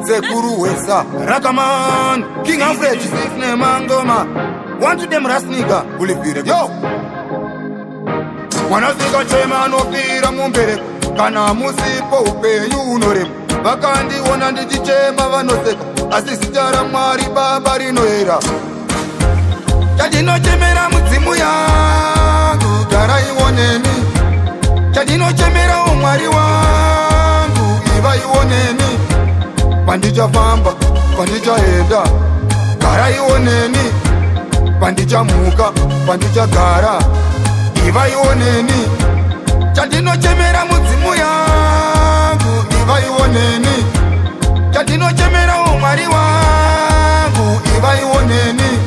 Sekuru Wesa, Rakaman, King Alfred, Nemangoma, One to them Rasniga, Ulifire, yo! Mwanasika chema anofira mumbereko, kana musipo upenyu unorema. Vakandiona ndichichema vanoseka, asi zita raMwari Baba rinoera. Chandinochemera mudzimu yangu, garaiwo neni. Chandinochemerawo Mwari wangu, ivaiwo neni. Pandichafamba, pandichaenda, garaiwo neni. Pandichamuka, pandichagara, ivaiwo neni. Chandinochemera mudzimu yangu, ivaiwo neni. Chandinochemerawo Mwari wangu, ivaiwo neni.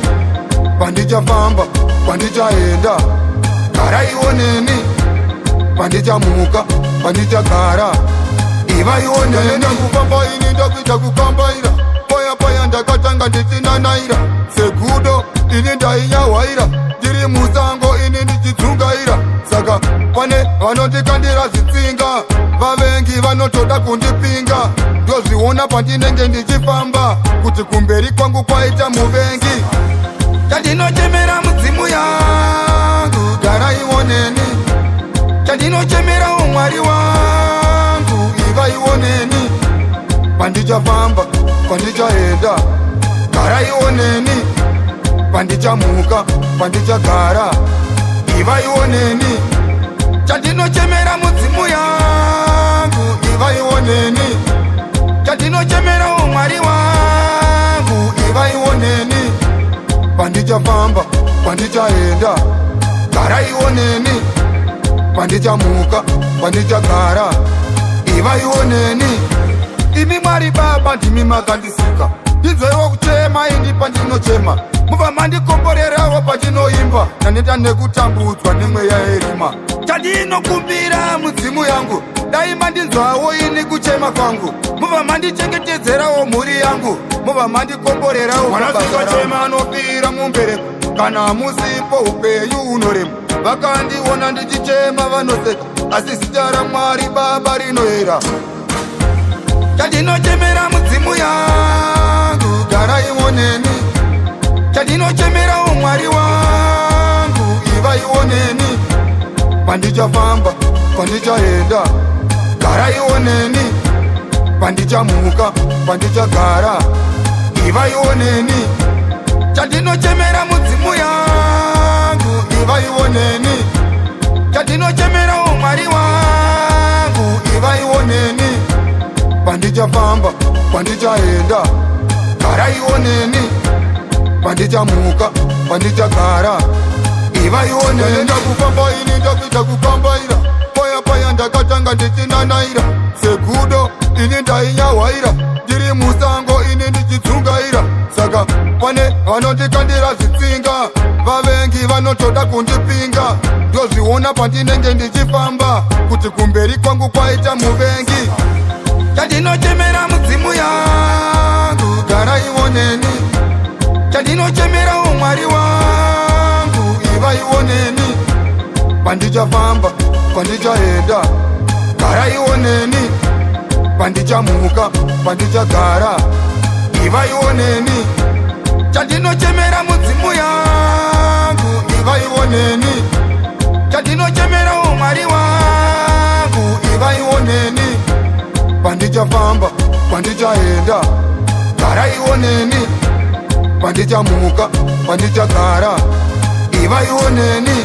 Pandichafamba, pandichaenda, garaiwo neni. Pandichamuka, pandichagara, ivaiwo neni. Kufamba ini ndakuita kukambaira, paya paya ndakatanga ndichinanaira. Segudo ini ndainyahwaira, ndiri musango ini ndichidzungaira. Saka pane vanondikandira zvitsinga, vavengi vanotoda kundipinga. Ndozviona pandinenge ndichifamba kuti kumberi kwangu kwaita muvengi. Chandinochemera mudzimu yangu, garaiwo neni. Chandinochemerawo Mwari wangu, ivaiwo neni. Pandichafamba, pandichaenda, garaiwo neni. Pandichamuka, pandichagara, ivaiwo neni. Chandinochemera mudzimu yangu, ivaiwo neni. Chandinochemerawo Mwari wangu, ivaiwo neni. Pandichafamba, pandichaenda, garaiwo neni. Pandichamuka, pandichagara, ivaiwo neni. Imi Mwari Baba, ndimi makandisika, ndinzweiwo kuchema ini pandinochema. Mubva mandikomborerawo pandinoimba. Ndaneta nekutambudzwa nemweya yerima. Chandinokumbira mudzimu yangu, dai mandinzwawo ini kuchema kwangu, mubva mandichengetedzerawo mhuri yangu, mubva mandikomborerawo. Mwanasikachema anofira mumbereko, kana musipo upenyu unorema. Vakandiona ndichichema vanoseka, asi zita raMwari Baba rinoera. Chandinochemera mudzimu yangu, garaiwo neni. Chandinochemerawo Mwari wangu, ivaiwo neni. Pandichafamba, pandichaenda, garaiwo neni. Pandichamuka, pandichagara, ivaiwo neni. Chandinochemera mudzimu yangu, ivaiwo neni. Chandinochemerawo Mwari wangu, ivaiwo neni. Pandichafamba, pandichaenda, garaiwo neni. Pandichamuka, pandichagara, ivaiwo neni. Ndakufamba ini ndakuita kukambaira, paya paya ndakatanga ndichinanaira. Segudo ini ndainyahwaira, ndiri musango ini ndichidzungaira. Saka pane vanondikandira zvitsinga, vavengi vanotoda kundipinga. Ndozviona pandinenge ndichifamba kuti kumberi kwangu kwaita muvengi. Chandinochemera mudzimu yangu, garaiwo neni. Chandinochemerawo Mwari wangu, ivaiwo neni. Pandichafamba, pandichaenda, garaiwo neni. Pandichamuka, pandichagara, ivaiwo neni. Chandinochemera mudzimu yangu, ivaiwo neni. Chandinochemerawo Mwari wangu, ivaiwo neni. Pandichafamba, pandichaenda, garaiwo neni. Pandichamuka, pandichagara, ivaiwo neni.